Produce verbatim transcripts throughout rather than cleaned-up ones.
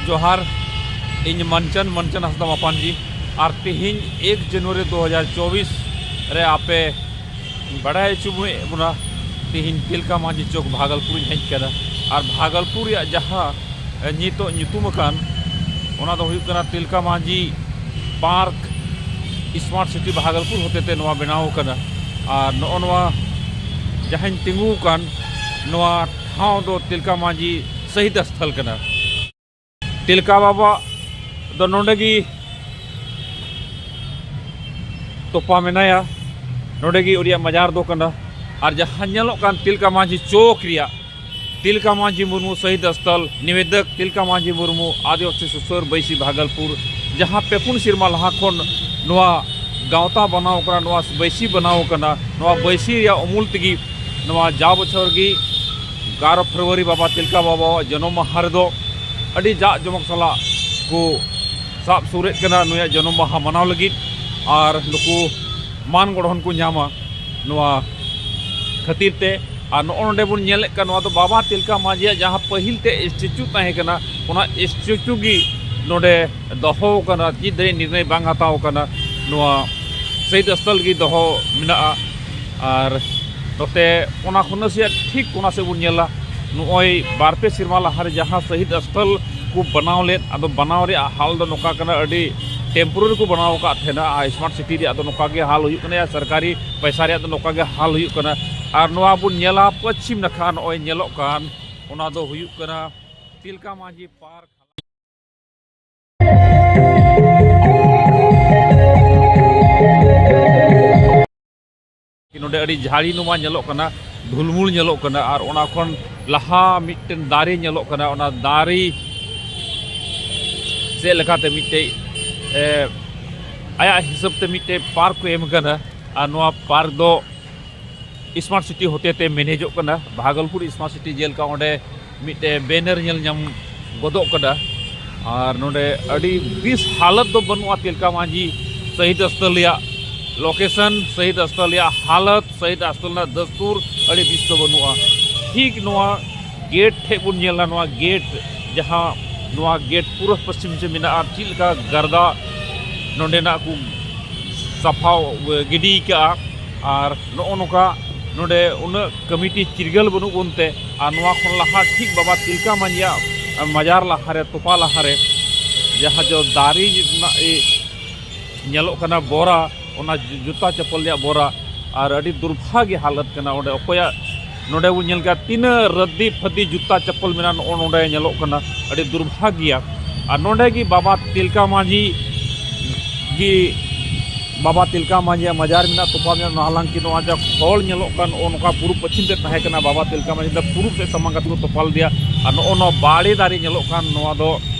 ᱡᱚᱦᱟᱨ, ᱤᱧ ᱢᱟᱱᱪᱟᱱ, ᱢᱟᱱᱪᱟᱱ ᱦᱟᱸᱥᱫᱟ ᱢᱟᱯᱟᱱᱡᱤ᱾ ᱟᱨ ᱛᱮᱦᱮᱧ ᱮᱠ ᱡᱟᱱᱩᱣᱟᱨᱤ ᱫᱩ ᱦᱟᱡᱟᱨ ᱪᱚᱵᱵᱤᱥ ᱨᱮ ᱟᱯᱮ ᱵᱟᱲᱟᱭ ᱦᱚᱪᱚ ᱵᱚᱱᱟ, ᱛᱮᱦᱮᱧ ᱛᱤᱞᱠᱟ ᱢᱟᱹᱡᱷᱤ ᱪᱚᱠ ᱵᱷᱟᱜᱚᱞᱯᱩᱨ ᱤᱧ ᱦᱮᱡ ᱠᱟᱱᱟ᱾ ᱟᱨ ᱵᱷᱟᱜᱚᱞᱯᱩᱨ ᱨᱮᱭᱟᱜ ᱡᱟᱦᱟᱸ, ᱮ, ᱱᱤᱛᱚᱜ ᱧᱩᱛᱩᱢ ᱟᱠᱟᱱ, ᱚᱱᱟ ᱫᱚ ᱦᱩᱭᱩᱜ ᱠᱟᱱᱟ ᱛᱤᱞᱠᱟ ᱢᱟᱹᱡᱷᱤ ᱯᱟᱨᱠ, ᱥᱢᱟᱨᱴ ᱥᱤᱴᱤ ᱵᱷᱟᱜᱚᱞᱯᱩᱨ ᱦᱚᱛᱮᱛᱮ ᱱᱚᱣᱟ ᱵᱮᱱᱟᱣ ᱟᱠᱟᱱᱟ᱾ ᱟᱨ ᱱᱚᱜᱼᱚ ᱱᱚᱣᱟ ᱡᱟᱦᱟᱸᱧ ᱛᱤᱸᱜᱩ ᱟᱠᱟᱱ, ᱱᱚᱣᱟ ᱴᱷᱟᱶ ᱫᱚ ᱛᱤᱞᱠᱟ ᱢᱟᱹᱡᱷᱤ ᱥᱚᱦᱤᱫ ᱥᱛᱷᱚᱞ ᱠᱟᱱᱟ᱾ ᱛᱤᱞᱠᱟ ᱵᱟᱵᱟ ᱫᱚ ᱱᱚᱰᱮ ᱜᱮ ᱛᱚᱯᱟ ᱢᱮᱱᱟᱭᱟ, ᱱᱚᱰᱮ ᱜᱮ ᱩᱱᱤᱭᱟᱜ ᱢᱟᱡᱟᱨ ᱫᱚ ᱠᱟᱱᱟ᱾ ᱟᱨ ᱡᱟᱦᱟᱸ ᱧᱮᱞᱚᱜ ᱠᱟᱱ ᱛᱤᱞᱠᱟ ᱢᱟᱹᱡᱷᱤ ᱪᱚᱠ ᱨᱮᱭᱟᱜ, ᱛᱤᱞᱠᱟ ᱢᱟᱹᱡᱷᱤ ᱢᱩᱨᱢᱩ ᱥᱚᱦᱤᱫ ᱥᱛᱷᱚᱞ, ᱱᱤᱵᱮᱫᱚᱠ ᱛᱤᱞᱠᱟ ᱢᱟᱹᱡᱷᱤ ᱢᱩᱨᱢᱩ, ᱟᱹᱫᱤᱵᱟᱹᱥᱤ ᱥᱩᱥᱟᱹᱨ ᱵᱟᱹᱭᱥᱤ ᱵᱷᱟᱜᱚᱞᱯᱩᱨ, ᱡᱟᱦᱟᱸ ᱯᱮ ᱯᱩᱱ ᱥᱮᱨᱢᱟ ᱞᱟᱦᱟ ᱠᱷᱚᱱ ᱱᱚᱣᱟ ᱜᱟᱶᱛᱟ ᱵᱮᱱᱟᱣ ᱠᱟᱱᱟ, ᱱᱚᱣᱟ ᱵᱟᱹᱭᱥᱤ ᱵᱮᱱᱟᱣ ᱠᱟᱱᱟ᱾ ᱱᱚᱣᱟ ᱵᱟᱹᱭᱥᱤ ᱨᱮᱭᱟᱜ ᱩᱢᱩᱞ ᱛᱮᱜᱮ ᱱᱚᱣᱟ ᱡᱟ ᱵᱚᱪᱷᱚᱨ ᱜᱮ ᱮᱜᱟᱨᱚ ᱯᱷᱮᱵᱽᱨᱩᱣᱟᱨᱤ ᱵᱟᱵᱟ ᱛᱤᱞᱠᱟ ᱵᱟᱵᱟᱣᱟᱜ ᱡᱚᱱᱚᱢ ᱢᱟᱦᱟ ᱨᱮᱫᱚ ᱟᱹᱰᱤ ᱡᱟᱠ ᱡᱚᱢᱚᱠ ᱥᱟᱞᱟᱜ ᱠᱚ ᱥᱟᱵ ᱥᱩᱨᱮᱫ ᱠᱟᱱᱟ ᱱᱩᱭᱟᱜ ᱡᱚᱱᱚᱢ ᱢᱟᱦᱟ ᱢᱟᱱᱟᱣ ᱞᱟᱹᱜᱤᱫ᱾ ᱟᱨ ᱱᱩᱠᱩ ᱢᱟᱱ ᱜᱚᱲᱦᱚᱱ ᱠᱚ ᱧᱟᱢᱟ ᱱᱚᱣᱟ ᱠᱷᱟᱹᱛᱤᱨ ᱛᱮ᱾ ᱟᱨ ᱱᱚᱜᱼᱚ ᱱᱚᱰᱮ ᱵᱚᱱ ᱧᱮᱞᱮᱫ ᱠᱟᱱ, ᱱᱚᱣᱟ ᱫᱚ ᱵᱟᱵᱟ ᱛᱤᱞᱠᱟ ᱢᱟᱹᱡᱷᱤᱭᱟᱜ ᱡᱟᱦᱟᱸ ᱯᱟᱹᱦᱤᱞ ᱛᱮ ᱥᱴᱮᱪᱩ ᱛᱟᱦᱮᱸ ᱠᱟᱱᱟ, ᱚᱱᱟ ᱥᱴᱮᱪᱩ ᱜᱮ ᱱᱚᱰᱮ ᱫᱚᱦᱚ ᱟᱠᱟᱱᱟ, ᱪᱮᱫ ᱫᱷᱟᱹᱨᱤᱡ ᱱᱤᱨᱱᱚᱭ ᱵᱟᱝ ᱦᱟᱛᱟᱣ ᱟᱠᱟᱱᱟ᱾ ᱱᱚᱣᱟ ᱥᱚᱦᱤᱫ ᱥᱛᱷᱚᱞ ᱜᱮ ᱫᱚᱦᱚ ᱢᱮᱱᱟᱜᱼᱟ᱾ ᱟᱨ ᱱᱚᱛᱮ ᱚᱱᱟ ᱠᱷᱚᱱ ᱱᱟᱥᱮᱭᱟᱜ ᱴᱷᱤᱠ ᱚᱱᱟ ᱥᱮᱫ ᱵᱚᱱ ᱧᱮᱞᱟ, ᱱᱚᱜᱼᱚᱭ ᱵᱟᱨ ᱯᱮ ᱥᱮᱨᱢᱟ ᱞᱟᱦᱟᱨᱮ ᱡᱟᱦᱟᱸ ᱥᱚᱦᱤᱫ ᱥᱛᱷᱚᱞ ᱠᱚ ᱵᱮᱱᱟᱣ ᱞᱮᱫ, ᱟᱫᱚ ᱵᱮᱱᱟᱣ ᱨᱮᱭᱟᱜ ᱦᱟᱞ ᱫᱚ ᱱᱚᱝᱠᱟ ᱠᱟᱱᱟ, ᱟᱹᱰᱤ ᱴᱮᱢᱯᱳᱨᱟᱨᱤ ᱠᱚ ᱵᱮᱱᱟᱣ ᱟᱠᱟᱫ ᱛᱟᱦᱮᱱᱟ᱾ ᱟᱨ ᱥᱢᱟᱨᱴ ᱥᱤᱴᱤ ᱨᱮᱭᱟᱜ ᱫᱚ ᱱᱚᱝᱠᱟ ᱜᱮ ᱦᱟᱞ ᱦᱩᱭᱩᱜ ᱠᱟᱱᱟ, ᱟᱨ ᱥᱚᱨᱠᱟᱨᱤ ᱯᱚᱭᱥᱟ ᱨᱮᱭᱟᱜ ᱫᱚ ᱱᱚᱝᱠᱟ ᱜᱮ ᱦᱟᱞ ᱦᱩᱭᱩᱜ ᱠᱟᱱᱟ᱾ ᱟᱨ ᱱᱚᱣᱟ ᱵᱚᱱ ᱧᱮᱞᱟ ᱯᱚᱪᱷᱤᱢ ᱱᱟᱠᱷᱟ, ᱱᱚᱜᱼᱚᱭ ᱧᱮᱞᱚᱜ ᱠᱟᱱ, ᱚᱱᱟ ᱫᱚ ᱦᱩᱭᱩᱜ ᱠᱟᱱᱟ ᱛᱤᱞᱠᱟ ᱢᱟᱹᱡᱷᱤ ᱯᱟᱨᱠ᱾ ᱱᱚᱰᱮ ᱟᱹᱰᱤ ᱡᱷᱟᱹᱲᱤ ᱱᱩᱢᱟ ᱧᱮᱞᱚᱜ ᱠᱟᱱᱟ, ᱰᱷᱩᱞᱢᱩᱞ ᱧᱮᱞᱚᱜ ᱠᱟᱱᱟ, ᱟᱨ ᱚᱱᱟ ᱠᱷᱚᱱ ᱞᱟᱦᱟ ᱢᱤᱫᱴᱮᱱ ᱫᱟᱨᱮ ᱧᱮᱞᱚᱜ ᱠᱟᱱᱟ᱾ ᱚᱱᱟ ᱫᱟᱨᱮ ᱪᱮᱫ ᱞᱮᱠᱟᱛᱮ ᱢᱤᱫᱴᱮᱡ, ᱮ, ᱟᱭᱟᱜ ᱦᱤᱥᱟᱹᱵ ᱛᱮ ᱢᱤᱫᱴᱮᱡ ᱯᱟᱨᱠ ᱠᱚ ᱮᱢ ᱠᱟᱱᱟ, ᱟᱨ ᱱᱚᱣᱟ ᱯᱟᱨᱠ ᱫᱚ ᱥᱢᱟᱨᱴ ᱥᱤᱴᱤ ᱦᱚᱛᱮᱛᱮ ᱢᱮᱱᱮᱡᱚᱜ ᱠᱟᱱᱟ᱾ ᱵᱷᱟᱜᱚᱞᱯᱩᱨ ᱥᱢᱟᱨᱴ ᱥᱤᱴᱤ ᱡᱮᱞᱮᱠᱟ ᱚᱸᱰᱮ ᱢᱤᱫᱴᱮᱡ ᱵᱮᱱᱟᱨ ᱧᱮᱞ ᱧᱟᱢ ᱜᱚᱫᱚᱜ ᱠᱟᱱᱟ᱾ ᱟᱨ ᱱᱚᱰᱮ ᱟᱹᱰᱤ ᱵᱮᱥ ᱦᱟᱞᱚᱛ ᱫᱚ ᱵᱟᱹᱱᱩᱜᱼᱟ ᱛᱤᱞᱠᱟ ᱢᱟᱹᱡᱷᱤ ᱥᱚᱦᱤᱫ ᱥᱛᱷᱚᱞ ᱨᱮᱭᱟᱜ ᱞᱳᱠᱮᱥᱚᱱ, ᱥᱚᱦᱤᱫ ᱥᱛᱷᱚᱞ ᱨᱮᱭᱟᱜ ᱦᱟᱞᱚᱛ, ᱥᱚᱦᱤᱫ ᱥᱛᱷᱚᱞ ᱨᱮᱱᱟᱜ ᱫᱟᱥᱛᱩᱨ ᱟᱹᱰᱤ ᱵᱮᱥ ᱫᱚ ᱵᱟᱹᱱᱩᱜᱼᱟ᱾ ᱴᱷᱤᱠ ᱱᱚᱣᱟ ᱜᱮᱴ ᱴᱷᱮᱡ ᱵᱚᱱ ᱧᱮᱞᱟ, ᱱᱚᱣᱟ ᱜᱮᱴ ᱡᱟᱦᱟᱸ ᱱᱚᱣᱟ ᱜᱮᱴ ᱯᱩᱨᱩᱵ ᱯᱚᱪᱷᱤᱢ ᱥᱮᱫ ᱢᱮᱱᱟᱜᱼᱟ, ᱪᱮᱫ ᱞᱮᱠᱟ ᱜᱟᱨᱫᱟ ᱱᱚᱰᱮᱱᱟᱜ ᱠᱚ ᱥᱟᱯᱷᱟ ᱜᱤᱰᱤ ᱠᱟᱜᱼᱟ᱾ ᱟᱨ ᱱᱚᱜᱼᱚ ᱱᱚᱝᱠᱟ ᱱᱚᱰᱮ ᱩᱱᱟᱹᱜ ᱠᱚᱢᱤᱴᱤ ᱪᱤᱨᱜᱟᱹᱞ ᱵᱟᱹᱱᱩᱜ ᱵᱚᱱᱛᱮ, ᱟᱨ ᱱᱚᱣᱟ ᱠᱷᱚᱱ ᱞᱟᱦᱟ ᱴᱷᱤᱠ ᱵᱟᱵᱟ ᱛᱤᱞᱠᱟ ᱢᱟᱹᱡᱷᱤᱭᱟᱜ ᱢᱟᱡᱟᱨ ᱞᱟᱦᱟᱨᱮ, ᱛᱚᱯᱟ ᱞᱟᱦᱟᱨᱮ, ᱡᱟᱦᱟᱸ ᱡᱚ ᱫᱟᱨᱮ ᱨᱮᱱᱟᱜ ᱮ ᱧᱮᱞᱚᱜ ᱠᱟᱱᱟ ᱵᱚᱨᱟ, ᱚᱱᱟ ᱡᱩ-, ᱡᱩᱛᱟ ᱪᱟᱯᱚᱞ ᱨᱮᱭᱟᱜ ᱵᱚᱨᱟ, ᱟᱨ ᱟᱹᱰᱤ ᱫᱩᱨᱵᱷᱟᱜᱽᱜᱚ ᱦᱟᱞᱚᱛ ᱠᱟᱱᱟ᱾ ᱚᱸᱰᱮ ᱚᱠᱚᱭᱟᱜ, ᱱᱚᱰᱮ ᱵᱚᱱ ᱧᱮᱞ ᱠᱮᱫᱟ ᱛᱤᱱᱟᱹᱜ ᱨᱟᱹᱫᱤ ᱯᱷᱟᱹᱫᱤ ᱡᱩᱛᱟ ᱪᱟᱯᱚᱞ ᱢᱮᱱᱟᱜᱼᱟ, ᱱᱚᱜᱼᱚ ᱱᱚᱰᱮ ᱧᱮᱞᱚᱜ ᱠᱟᱱᱟ, ᱟᱹᱰᱤ ᱫᱩᱨᱵᱷᱟᱜᱽᱜᱚ ᱜᱮᱭᱟ᱾ ᱟᱨ ᱱᱚᱰᱮ ᱜᱮ ᱵᱟᱵᱟ ᱛᱤᱞᱠᱟ ᱢᱟᱹᱡᱷᱤ ᱜᱮ, ᱵᱟᱵᱟ ᱛᱤᱞᱠᱟ ᱢᱟᱹᱡᱷᱤᱭᱟᱜ ᱢᱟᱡᱟᱨ ᱢᱮᱱᱟᱜ, ᱛᱚᱯᱟ ᱢᱮᱱᱟᱜ, ᱱᱚᱣᱟ ᱦᱟᱞᱟᱝ ᱠᱤ ᱱᱚᱣᱟ ᱡᱟ ᱠᱷᱚᱲ ᱧᱮᱞᱚᱜ ᱠᱟᱱ, ᱱᱚᱜᱼᱚ ᱱᱚᱝᱠᱟ ᱯᱩᱨᱩᱵ ᱯᱚᱪᱷᱤᱢ ᱛᱮ ᱛᱟᱦᱮᱸ ᱠᱟᱱᱟ, ᱵᱟᱵᱟ ᱛᱤᱞᱠᱟ ᱢᱟᱹᱡᱷᱤ ᱫᱚ ᱯᱩᱨᱩᱵ ᱥᱮᱫ ᱥᱟᱢᱟᱝ ᱠᱟᱛᱮ ᱠᱚ ᱛᱚᱯᱟ ᱞᱮᱫᱮᱭᱟ᱾ ᱟᱨ ᱱᱚᱜᱼᱚ ᱱᱚᱣᱟ ᱵᱟᱲᱮ ᱫᱟᱨᱮ ᱧᱮᱞᱚᱜ ᱠᱟᱱ, ᱱᱚᱣᱟ ᱫᱚ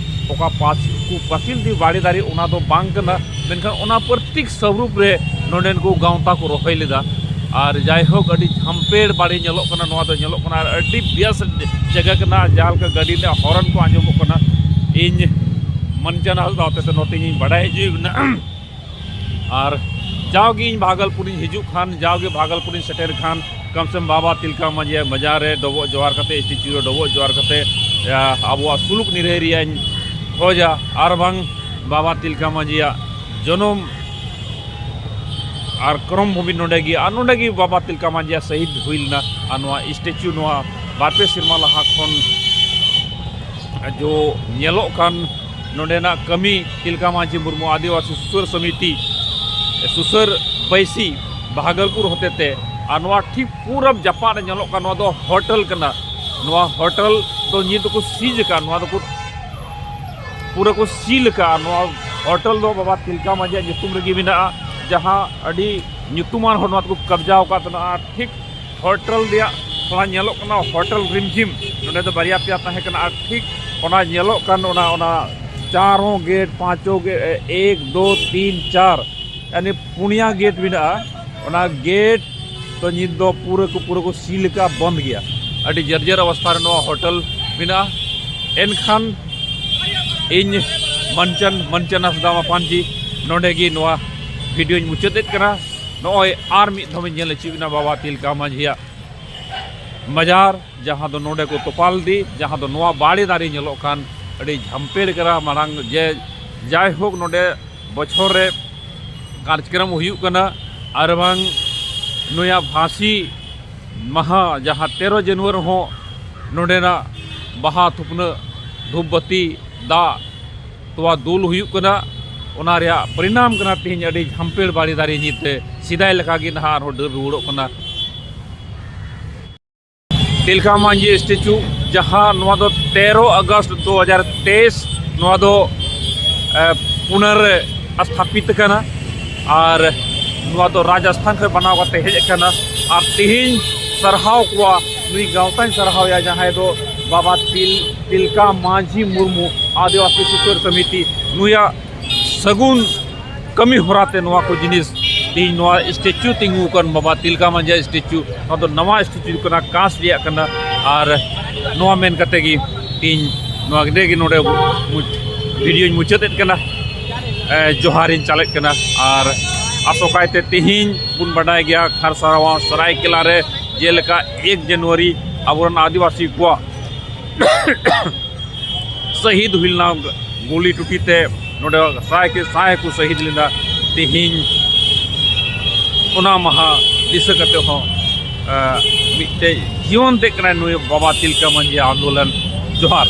ᱚᱠᱟ ᱯᱟᱥ-, ᱠᱚ ᱯᱟᱹᱪᱤᱞ ᱫᱤ ᱵᱟᱲᱮ ᱫᱟᱨᱮ, ᱚᱱᱟ ᱫᱚ ᱵᱟᱝ ᱠᱟᱱᱟ, ᱢᱮᱱᱠᱷᱟᱱ ᱚᱱᱟ ᱯᱨᱚᱛᱮᱠ ᱥᱟᱵᱨᱩᱯ ᱨᱮ ᱱᱚᱰᱮᱱ ᱠᱚ ᱜᱟᱶᱛᱟ ᱠᱚ ᱨᱚᱦᱚᱭ ᱞᱮᱫᱟ᱾ ᱟᱨ ᱡᱟᱭᱦᱳᱠ, ᱟᱹᱰᱤ ᱡᱷᱟᱢᱯᱮᱲ ᱵᱟᱲᱮ ᱧᱮᱞᱚᱜ ᱠᱟᱱᱟ, ᱱᱚᱣᱟ ᱫᱚ ᱧᱮᱞᱚᱜ ᱠᱟᱱᱟ ᱟᱨ ᱟᱹᱰᱤ ᱵᱮᱥ ᱡᱟᱭᱜᱟ ᱠᱟᱱᱟ, ᱡᱟᱦᱟᱸ ᱞᱮᱠᱟ ᱜᱟᱹᱰᱤ ᱨᱮᱱᱟᱜ ᱦᱚᱨᱚᱱ ᱠᱚ ᱟᱸᱡᱚᱢᱚᱜ ᱠᱟᱱᱟ᱾ ᱤᱧ ᱢᱟᱱᱪᱟᱱ ᱦᱟᱸᱥᱫᱟ ᱦᱚᱛᱮᱛᱮ ᱱᱚᱛᱮ ᱤᱧ ᱵᱟᱰᱟᱭ ᱦᱚᱪᱚᱭᱮᱫ ᱵᱮᱱᱟ᱾ ᱟᱨ ᱡᱟᱣᱜᱮ ᱤᱧ ᱵᱷᱟᱜᱚᱞᱯᱩᱨᱤᱧ ᱦᱤᱡᱩᱜ ᱠᱷᱟᱱ, ᱡᱟᱣᱜᱮ ᱵᱷᱟᱜᱚᱞᱯᱩᱨᱤᱧ ᱥᱮᱴᱮᱨ ᱠᱷᱟᱱ, ᱠᱚᱢ ᱥᱮ ᱠᱚᱢ ᱵᱟᱵᱟ ᱛᱤᱞᱠᱟ ᱢᱟᱹᱡᱷᱤᱭᱟᱜ ᱢᱟᱡᱟᱨ ᱨᱮ ᱰᱚᱵᱚᱜ ᱡᱚᱦᱟᱨ ᱠᱟᱛᱮ, ᱥᱴᱮᱪᱩ ᱨᱮ ᱰᱚᱵᱚᱜ ᱡᱚᱦᱟᱨ ᱠᱟᱛᱮ, ᱟ, ᱟᱵᱚᱣᱟᱜ ᱥᱩᱞᱩᱠ ᱱᱤᱨᱟᱹᱭ ᱨᱮᱭᱟᱜ ᱤᱧ ᱠᱷᱚᱡᱟ᱾ ᱟᱨ ᱵᱟᱝ ᱵᱟᱵᱟ ᱛᱤᱞᱠᱟ ᱢᱟᱹᱡᱷᱤᱭᱟᱜ ᱡᱚᱱᱚᱢ ᱟᱨ ᱠᱨᱚᱢ ᱵᱷᱩᱢᱤ ᱱᱚᱰᱮ ᱜᱮ, ᱟᱨ ᱱᱚᱰᱮ ᱜᱮ ᱵᱟᱵᱟ ᱛᱤᱞᱠᱟ ᱢᱟᱹᱡᱷᱤᱭᱟᱜ ᱥᱟᱹᱦᱤᱫ ᱦᱩᱭ ᱞᱮᱱᱟ᱾ ᱟᱨ ᱱᱚᱣᱟ ᱥᱴᱮᱪᱩ ᱱᱚᱣᱟ ᱵᱟᱨ ᱯᱮ ᱥᱮᱨᱢᱟ ᱞᱟᱦᱟ ᱠᱷᱚᱱ ᱡᱚ ᱧᱮᱞᱚᱜ ᱠᱟᱱ ᱱᱚᱰᱮᱱᱟᱜ ᱠᱟᱹᱢᱤ, ᱛᱤᱞᱠᱟ ᱢᱟᱹᱡᱷᱤ ᱢᱩᱨᱢᱩ ᱟᱹᱫᱤᱵᱟᱹᱥᱤ ᱥᱩᱥᱟᱹᱨ ᱥᱚᱢᱤᱛᱤ, ᱥᱩᱥᱟᱹᱨ ᱵᱟᱹᱭᱥᱤ ᱵᱷᱟᱜᱚᱞᱯᱩᱨ ᱦᱚᱛᱮᱛᱮ, ᱟᱨ ᱱᱚᱣᱟ ᱴᱷᱤᱠ ᱯᱩᱨᱚᱵ ᱡᱟᱯᱟᱜ ᱨᱮ ᱧᱮᱞᱚᱜ ᱠᱟᱱ ᱱᱚᱣᱟ ᱫᱚ ᱦᱳᱴᱮᱞ ᱠᱟᱱᱟ᱾ ᱱᱚᱣᱟ ᱦᱳᱴᱮᱞ ᱫᱚ ᱱᱤᱛ ᱫᱚᱠᱚ ᱥᱤᱡᱽ ᱟᱠᱟᱫ, ᱱᱚᱣᱟ ᱫᱚᱠᱚ ᱯᱩᱨᱟᱹ ᱠᱚ ᱥᱤᱞ ᱟᱠᱟᱫᱼᱟ᱾ ᱱᱚᱣᱟ ᱦᱳᱴᱮᱞ ᱫᱚ ᱵᱟᱵᱟ ᱛᱤᱞᱠᱟ ᱢᱟᱹᱡᱷᱤᱭᱟᱜ ᱧᱩᱛᱩᱢ ᱨᱮᱜᱮ ᱢᱮᱱᱟᱜᱼᱟ, ᱡᱟᱦᱟᱸ ᱟᱹᱰᱤ ᱧᱩᱛᱩᱢᱟᱱ ᱦᱚᱲ ᱱᱚᱣᱟ ᱫᱚᱠᱚ ᱠᱟᱵᱽᱡᱟᱣ ᱟᱠᱟᱫ ᱛᱟᱦᱮᱱᱟ᱾ ᱟᱨ ᱴᱷᱤᱠ ᱦᱳᱴᱮᱞ ᱨᱮᱭᱟᱜ ᱛᱷᱚᱲᱟ ᱧᱮᱞᱚᱜ ᱠᱟᱱᱟ ᱦᱳᱴᱮᱞ ᱨᱤᱢᱡᱷᱤᱢ, ᱱᱚᱰᱮ ᱫᱚ ᱵᱟᱨᱭᱟ ᱯᱮᱭᱟ ᱛᱟᱦᱮᱸ ᱠᱟᱱᱟ, ᱟᱨ ᱴᱷᱤᱠ ᱚᱱᱟ ᱧᱮᱞᱚᱜ ᱠᱟᱱ ᱚᱱᱟ, ᱚᱱᱟ ᱪᱟᱨ ᱦᱚᱸ ᱜᱮᱴ, ᱯᱟᱸᱪ ᱦᱚᱸ ᱜᱮᱴ, ᱮᱠ, ᱫᱳ, ᱛᱤᱱ, ᱪᱟᱨ, ᱭᱟᱱᱤ ᱯᱩᱱᱭᱟ ᱜᱮᱴ ᱢᱮᱱᱟᱜᱼᱟ᱾ ᱚᱱᱟ ᱜᱮᱴ ᱫᱚ ᱱᱤᱛ ᱫᱚ ᱯᱩᱨᱟᱹ ᱠᱚ, ᱯᱩᱨᱟᱹ ᱠᱚ ᱥᱤᱞ ᱟᱠᱟᱫᱼᱟ, ᱵᱚᱱᱫ ᱜᱮᱭᱟ᱾ ᱟᱹᱰᱤ ᱡᱟᱨᱡᱟᱨ ᱚᱵᱚᱥᱛᱷᱟ ᱨᱮ ᱱᱚᱣᱟ ᱦᱳᱴᱮᱞ ᱢᱮᱱᱟᱜᱼᱟ᱾ ᱮᱱᱠᱷᱟᱱ ᱤᱧ ᱢᱟᱱᱪᱟᱱ, ᱢᱟᱱᱪᱟᱱ ᱦᱟᱸᱥᱫᱟ ᱢᱟᱯᱟᱱᱡᱤ ᱱᱚᱰᱮ ᱜᱮ ᱱᱚᱣᱟ ᱵᱷᱤᱰᱤᱭᱳᱧ ᱢᱩᱪᱟᱹᱫᱮᱫ ᱠᱟᱱᱟ᱾ ᱱᱚᱜᱼᱚᱭ ᱟᱨ ᱢᱤᱫ ᱫᱷᱟᱣ ᱤᱧ ᱧᱮᱞ ᱦᱚᱪᱚᱭᱮᱫ ᱵᱮᱱᱟ ᱵᱟᱵᱟ ᱛᱤᱞᱠᱟ ᱢᱟᱹᱡᱷᱤᱭᱟᱜ ᱢᱟᱡᱟᱨ, ᱡᱟᱦᱟᱸ ᱫᱚ ᱱᱚᱰᱮ ᱠᱚ ᱛᱚᱯᱟ ᱞᱮᱫᱮ, ᱡᱟᱦᱟᱸ ᱫᱚ ᱱᱚᱣᱟ ᱵᱟᱲᱮ ᱫᱟᱨᱮ ᱧᱮᱞᱚᱜ ᱠᱟᱱ, ᱟᱹᱰᱤ ᱡᱷᱟᱢᱯᱮᱲ ᱠᱟᱱᱟ᱾ ᱢᱟᱲᱟᱝ ᱡᱮ ᱡᱟᱭᱦᱳᱠ ᱱᱚᱰᱮ ᱵᱚᱪᱷᱚᱨ ᱨᱮ ᱠᱟᱨᱡᱚᱠᱨᱚᱢ ᱦᱩᱭᱩᱜ ᱠᱟᱱᱟ, ᱟᱨ ᱵᱟᱝ ᱱᱩᱭᱟᱜ ᱯᱷᱟᱸᱥᱤ ᱢᱟᱦᱟ ᱡᱟᱦᱟᱸ ᱛᱮᱨᱚ ᱡᱟᱱᱩᱣᱟᱨᱤ ᱦᱚᱸ ᱱᱚᱰᱮᱱᱟᱜ ᱵᱟᱦᱟ ᱛᱷᱩᱯᱱᱟᱹ, ᱫᱷᱩᱯ ᱵᱟᱹᱛᱤ, ᱫᱟᱜ ᱛᱚᱣᱟ ᱫᱩᱞ ᱦᱩᱭᱩᱜ ᱠᱟᱱᱟ᱾ ᱚᱱᱟ ᱨᱮᱭᱟᱜ ᱯᱚᱨᱤᱱᱟᱢ ᱠᱟᱱᱟ ᱛᱮᱦᱮᱧ ᱟᱹᱰᱤ ᱡᱷᱟᱢᱯᱮᱲ ᱵᱟᱲᱮ ᱫᱟᱨᱮ ᱧᱤᱨ ᱛᱮ᱾ ᱥᱮᱫᱟᱭ ᱞᱮᱠᱟᱜᱮ ᱱᱟᱦᱟᱜ ᱟᱨᱦᱚᱸ ᱰᱟᱹᱨ ᱨᱩᱣᱟᱹᱲᱚᱜ ᱠᱟᱱᱟ᱾ ᱛᱤᱞᱠᱟ ᱢᱟᱹᱡᱷᱤ ᱥᱴᱮᱪᱩ, ᱡᱟᱦᱟᱸ ᱱᱚᱣᱟ ᱫᱚ ᱛᱮᱨᱚ ᱟᱜᱚᱥᱴ ᱫᱩ ᱦᱟᱡᱟᱨ ᱛᱮᱭᱤᱥ, ᱱᱚᱣᱟ ᱫᱚ, ᱮ, ᱯᱩᱱᱟᱨ ᱥᱛᱷᱟᱯᱤᱛ ᱠᱟᱱᱟ᱾ ᱟᱨ ᱱᱚᱣᱟ ᱫᱚ ᱨᱟᱡᱚᱥᱛᱷᱟᱱ ᱠᱷᱚᱱ ᱵᱮᱱᱟᱣ ᱠᱟᱛᱮ ᱦᱮᱡ ᱟᱠᱟᱱᱟ᱾ ᱟᱨ ᱛᱮᱦᱮᱧ ᱥᱟᱨᱦᱟᱣ ᱠᱚᱣᱟ, ᱱᱩᱭ ᱜᱟᱶᱛᱟᱧ ᱥᱟᱨᱦᱟᱣᱮᱭᱟ, ᱡᱟᱦᱟᱸᱭ ᱫᱚ ᱵᱟᱵᱟ ᱛᱤᱞ-, ᱛᱤᱞᱠᱟ ᱢᱟᱹᱡᱷᱤ ᱢᱩᱨᱢᱩ, ᱟᱹᱫᱤᱵᱟᱹᱥᱤ ᱥᱩᱥᱟᱹᱨ ᱥᱚᱢᱤᱛᱤ, ᱱᱩᱭᱟᱜ ᱥᱟᱹᱜᱩᱱ ᱠᱟᱹᱢᱤ ᱦᱚᱨᱟ ᱛᱮ ᱱᱚᱣᱟ ᱠᱚ ᱡᱤᱱᱤᱥ, ᱛᱮᱦᱮᱧ ᱱᱚᱣᱟ ᱥᱴᱮᱪᱩ ᱛᱤᱸᱜᱩ ᱟᱠᱟᱱ ᱵᱟᱵᱟ ᱛᱤᱞᱠᱟ ᱢᱟᱹᱡᱷᱤᱭᱟᱜ ᱥᱴᱮᱪᱩ, ᱱᱚᱣᱟ ᱫᱚ ᱱᱟᱣᱟ ᱥᱴᱮᱪᱩ ᱠᱟᱱᱟ, ᱠᱟᱸᱥ ᱨᱮᱭᱟᱜ ᱠᱟᱱᱟ᱾ ᱟᱨ ᱱᱚᱣᱟ ᱢᱮᱱ ᱠᱟᱛᱮ ᱜᱮ ᱛᱮᱦᱮᱧ ᱱᱚᱣᱟ ᱜᱮ ᱱᱚᱰᱮ ᱢᱩᱪ-, ᱵᱷᱤᱰᱤᱭᱳᱧ ᱢᱩᱪᱟᱹᱫ ᱮᱫ ᱠᱟᱱᱟ᱾ ᱮ, ᱡᱚᱦᱟᱨᱤᱧ ᱪᱟᱞᱮᱫ ᱠᱟᱱᱟ᱾ ᱟᱨ ᱟᱥᱚᱠᱟᱭ ᱛᱮ ᱛᱮᱦᱮᱧ ᱵᱚᱱ ᱵᱟᱰᱟᱭ ᱜᱮᱭᱟ, ᱠᱷᱟᱨᱥᱟᱣᱟ ᱥᱚᱨᱟᱭᱠᱮᱞᱟ ᱨᱮ ᱡᱮᱞᱮᱠᱟ ᱮᱠ ᱡᱟᱱᱩᱣᱟᱨᱤ ᱟᱵᱚᱨᱮᱱ ᱟᱹᱫᱤᱵᱟᱹᱥᱤ ᱠᱚᱣᱟᱜ ᱥᱟᱹᱦᱤᱫ ᱦᱩᱭ ᱞᱮᱱᱟ ᱜᱩᱞᱤ ᱴᱩᱴᱤ ᱛᱮ, ᱱᱚᱰᱮ ᱥᱟᱭ ᱠᱮ ᱥᱟᱭ ᱠᱚ ᱥᱟᱹᱦᱤᱫ ᱞᱮᱱᱟ᱾ ᱛᱮᱦᱮᱧ ᱚᱱᱟ ᱢᱟᱦᱟ ᱫᱤᱥᱟᱹ ᱠᱟᱛᱮ ᱦᱚᱸ, ᱮ, ᱢᱤᱫᱴᱮᱡ ᱡᱤᱭᱚᱱ ᱛᱮ ᱠᱟᱱᱟᱭ ᱱᱩᱭ ᱵᱟᱵᱟ ᱛᱤᱞᱠᱟ ᱢᱟᱹᱡᱷᱤ ᱟᱱᱫᱳᱞᱚᱱ᱾ ᱡᱚᱦᱟᱨ᱾